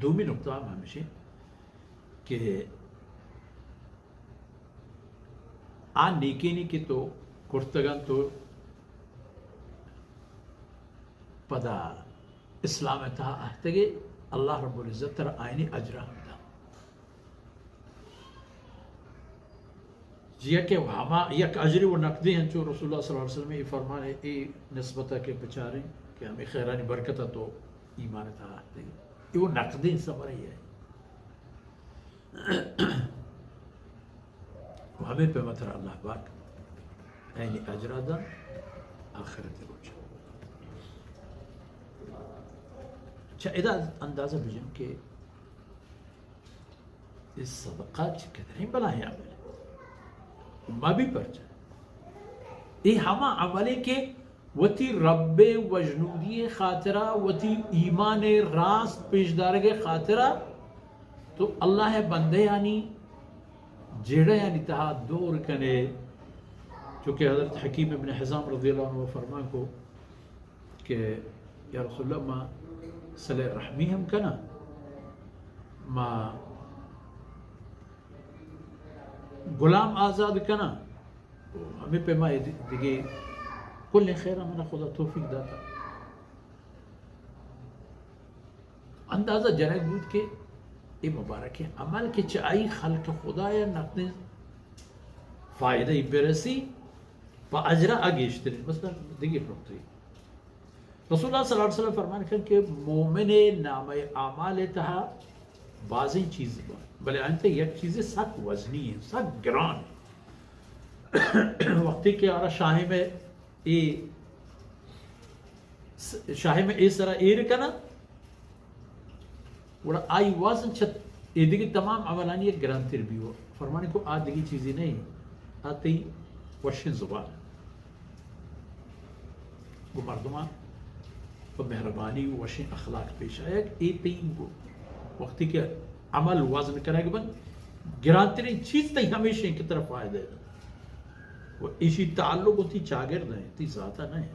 دومی نقطہ ہم ہمیش انت کہ آ نیکینی کہ تو کرتگ انت، تو پدا اسلام ءِ تہا اہتگ ئے، اللہ رب العزت ترا آیانی اجر ہم دنت۔ جیا کہ ہما یک اجرے و نقدی انت، چو رسول اللہ صلی اللہ علیہ وسلم ءِ اے فرمان ءِ اے نسبت ءَ کہ بچاریں کہ ہمے خیرانی برکت ءَ تو ایمان ءِ تہا اہتگ ئے۔ اے و نقدیں ثمرے ءِ۔ و ہمے پیما ترا اللہ پاک آیانی اجر ءَ دنت آخرت ءِ روچ ءَ۔ چہ ادا اندازہ بجن کہ اے صدقہ چہ قدریں بلاہیں عملے۔ ما بھی پرچہ۔ اے ہما عملے کہ وتی رب ءِ وژنودی ءِ خاطرا، وتی ایمان ءِ راست پیش دارگ ءِ خاطرا تو اللہ ءِ بندیانی جیڑہانی تہا دور کنے۔ چونکہ حضرت حکیم ابن حزام رضی اللہ عنہ فرمان کو کہ یا رسول اللہ، ما صلہ رحمی ہم کناں، ما غلام آزاد کناں، و ہمے پیما اے دگہ کلیں خیراں منا خدا توفیق داتا۔ اندازہ جنگ بوت کہ اے مبارکیں عمل کہ چہ آئی خلق خدا یا نقدیں فائدہ ای برسی، پہ اجرا آ گیشتریں۔ مثلاً دگہ نقطہ، رسول اللہ صلی اللہ علیہ وسلم فرمان کن کہ مومن نامہ اعمال تہا بازیں چیز بنت، بلے انت یک چیز سک وزنی ہے، سک گران ہے۔ وقتی کہ آرا شاہم اے، شاہم اے سرا ایر کنا، گڑا آئی وزن چہ اے دگہ تمام عملانی یک گرانتر بیو۔ فرمانی کو آ دگہ چیزی نہیں، آ تئی وشیں زبان۔ گو مردمان پہ مہربانی و وشیں اخلاق پیش آیگ، اے تئی گو وقتی کہ عمل وزن کنگ بنت، گرانترین چیز تئی ہمیشیں کہ ترا فائدہ ہے۔ و ایشی تعلق تئی چاگرد ہیں، تئی ذاتہ نہیں۔